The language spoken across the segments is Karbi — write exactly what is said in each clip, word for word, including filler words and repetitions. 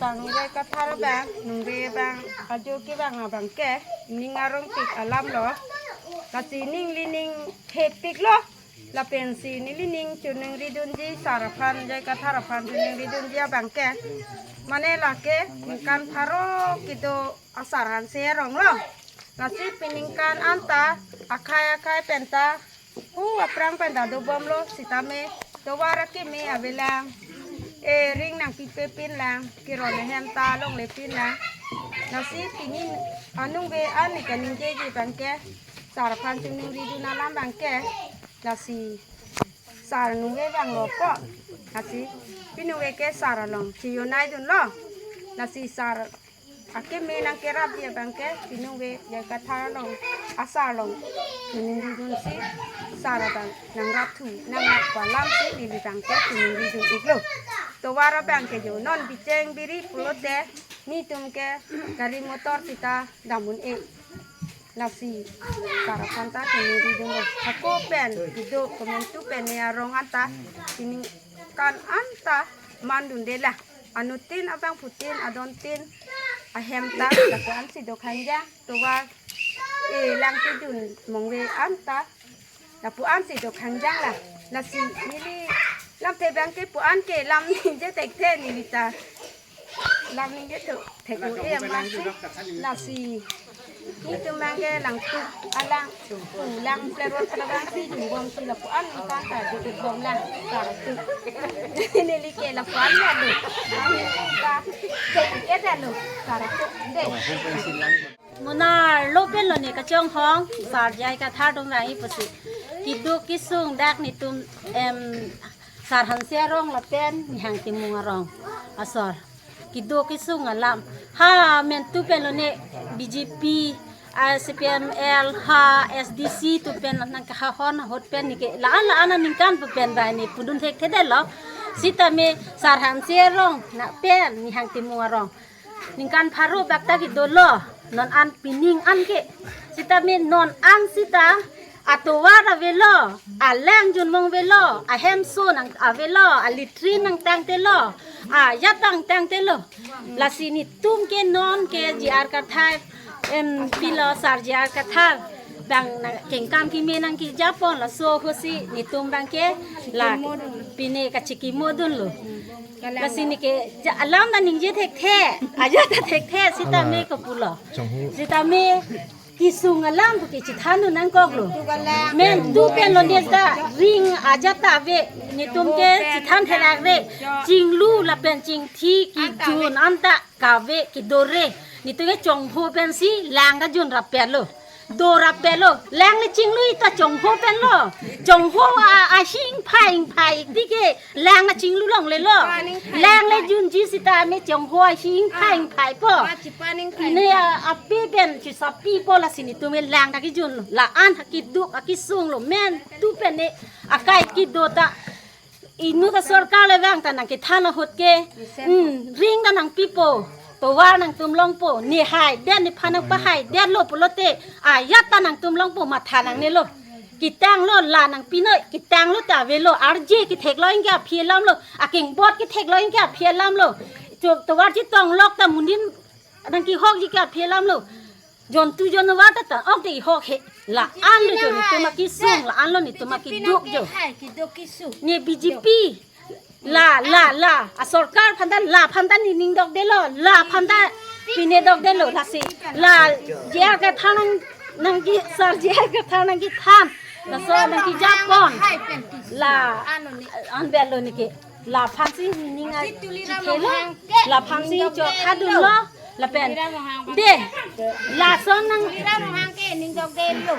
Bang J I Kathar abang, nungve abang, ajo kevang abang ke, ning arongpik alam lo. Lasi ning lining thepik lo. Lapensi neli ning choningridunji sar aphan, J I Kathar aphan choningridunji abang ke. Mane lake ningkan pharo kedo asar Hanse Arong lo. Lasi piningkan anta akhai akhai penta hu aphrang penta dobomlo sitame tovar akeme avelang. E ring nangpipepinlang, keron ahem ta longlepinlang. Lasi pini anungve an ne kaningjeji abang ke sar aphan choningridun alam abang ke. Lasi sar nungve vanglo po. Lasi pinungve ke sar along chiyonai dunlo. Lasi sar akeme nangkerapji abang ke pinungve J I Kathar along asar along choningridunsi sar abang nangrapthu nanglak pu alamsi neli abang ke choningridun iklo. Tovar abang ke jo non bicheng biri pulote netum ke gari motor sita dam un-e. Lasi sar aphan ta choningridunlo. Hako pen kedo komantu pen ne arong anta piningkan anta mandunde la. Anuttin abangphutin adontin ahem ta lapu ansi do khangjang, tovar e lang kejun mongve anta lapu ansi do khangjang la. Lasi neli lamthe abang ke pu an ke lam ningje thekthe neli ta. Lam ningje thek thek-o e amatsi. Lasi netum abang ke langtuk alang, lang plero abangsi jungbomsi lapu an ningkan ta jukut bomlang kartuk. Neli ke lapu an ya do. Ang ta thek ke da lo kartuk de. Monarlo pen lo ne kachonghong, sar J I Kathar atum vangji pusi. Keduk kesung dak netum, em, sar Hanse Arong lapen Nihang Timung Arong asor. Keduk kesung alam. Ha mentu pen lo ne B J P, ah, C P M L, ha S D C atum pen nangkahahon ahut pen neke la-an la-an aningkan pu pen bai ne pudun thekthedetlo. Sitame sar Hanse Arong na pen Nihang Timung Arong ningkan pharo bak ta kedolo, non an pining an ke. Sitame non an sita atovar avelo, alang junmong avelo, ahemso nang avelo, alitri nangtangtelo, ajat nangtangtelo. Lasi netum ke non ke J R Kathar, em, pilo sar J R Kathar abang nangkengkam keme nangkejapon laso ahutsi netum abang ke la pine kachikimodunlo. Lasi neke ja alam ta ningje thekthe, ajat ta thekthe sitame, ala, kopulo. Chonghu. Sitame kesung alam pu ke chithan nangkoklo. Mentu pen lo ne ta ring ajat ta ave, netum ke chithan therak re. Chinglu lapen chingthi kejun anta kave kedo re. Netum ke chonghu pensi lang ta junrap pelo. Dorap pelo, lang le chinglu ta chonghu pen lo. Chonghu a, ahingphai ingphai ti ke lang le chinglu longlelo. Lang le junji sitame chonghu ahingphai ingphai po. Pine a, api pen chisapi po lasi netum ke lang ta kejun lo. La-an ha keduk akesung lo mentu pen ne akai kedo ta. Inut asorkar le vang ta nangkethan ahut ke, hmm, ring ta nangpipo, tovar nangtum longpo, ne haidet nephan nangpahaidetlo pulote, ajat ta nangtum longpo matha nangnelo. Ketanglo la nangpinoi, ketanglo ta avelo, arje ketheklo anke aphi alamlo, akengbot ketheklo anke aphi alamlo. To-, tovar chetonglok ta monit nangkehokji ke aphi alamlo. Jontu jonwar ta ta ok de ihok he. La-an lo jo netum akesung, la-an lo netum akeduk jo. Hai, keduk kesung. Ne B J P. La, la, la. Asorkar aphan ta, la aphan ta ne ning dokdetlo. La aphan ta pine dokdetlo. Lasi la J R Kathar nang, nangke sar J R Kathar nangkethan. Laso nangkejapon. La-an avelo neke. Laphansi ning a chithelo, laphansi chokhadunlo, lapen de, lason nang Tuliram Ronghang ke ning dokdetlo.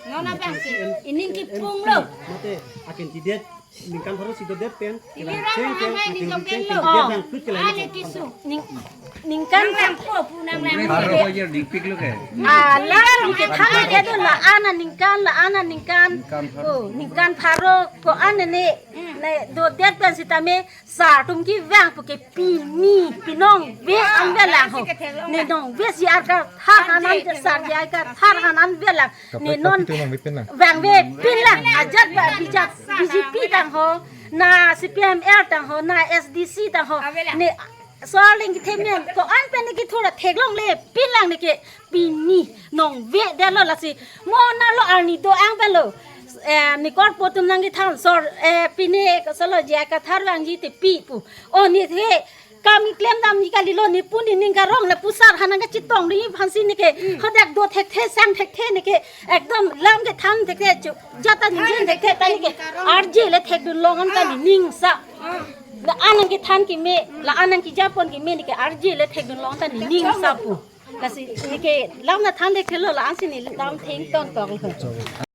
Non abang ke ining kipunglo. Mate, akin tidet, ningkan pharo si dodet pen, Tuliram cheng pen, Ronghang ke ning akin dokdetlo. Cheng pen, oh, dia nang kut ke lain. Ale kisu. Ning, ningkan Nang lampo pu nang lampo. Pharo ko jer dikpiklo ke. Ah, la, ningke thang ke do la-an aningkan, la-an aningkan. Ningkan pharo. Oh, ningkan pharo ko-an ne, ne dodet pen sitame sar atum kevang pu ke pini, pinongve an avelang ho. Ne nongve J I Kathar anan, sar J I Kathar anan avelang. Ne non vangvepinlang. Ajat ba B J P tang ho, na C P M L tang ho, na S D C tang ho. Ne Sor leng kethe men ko-an pen ne kethur athek longle, pin lang ne ke pini nong ve detlo lasi. Mo na lo arni do-ang pen lo. Eh, ne korpo atum nangkethan sor, eh, pini kosolo J I Kathar vangji te pi pu. O ne the kam keklem damji kalilo, ne pu ne ning karong lapu sar ha nangkachetong ri aphansi ne ke. Hadak do thekthe sang thekthe ne ke. Ekdom lam kethan thekthe chu. Jata ning jin thekthe ta ne ke. Arje le thekdun long anta ne ning sa. La-an nangkethan keme, la-an nangkejapon keme ne ke arje le thekdun long ta ne ning sa pu. Lasi ne ke lam na than thekthelo, la-ansi ne lam thengton toklo.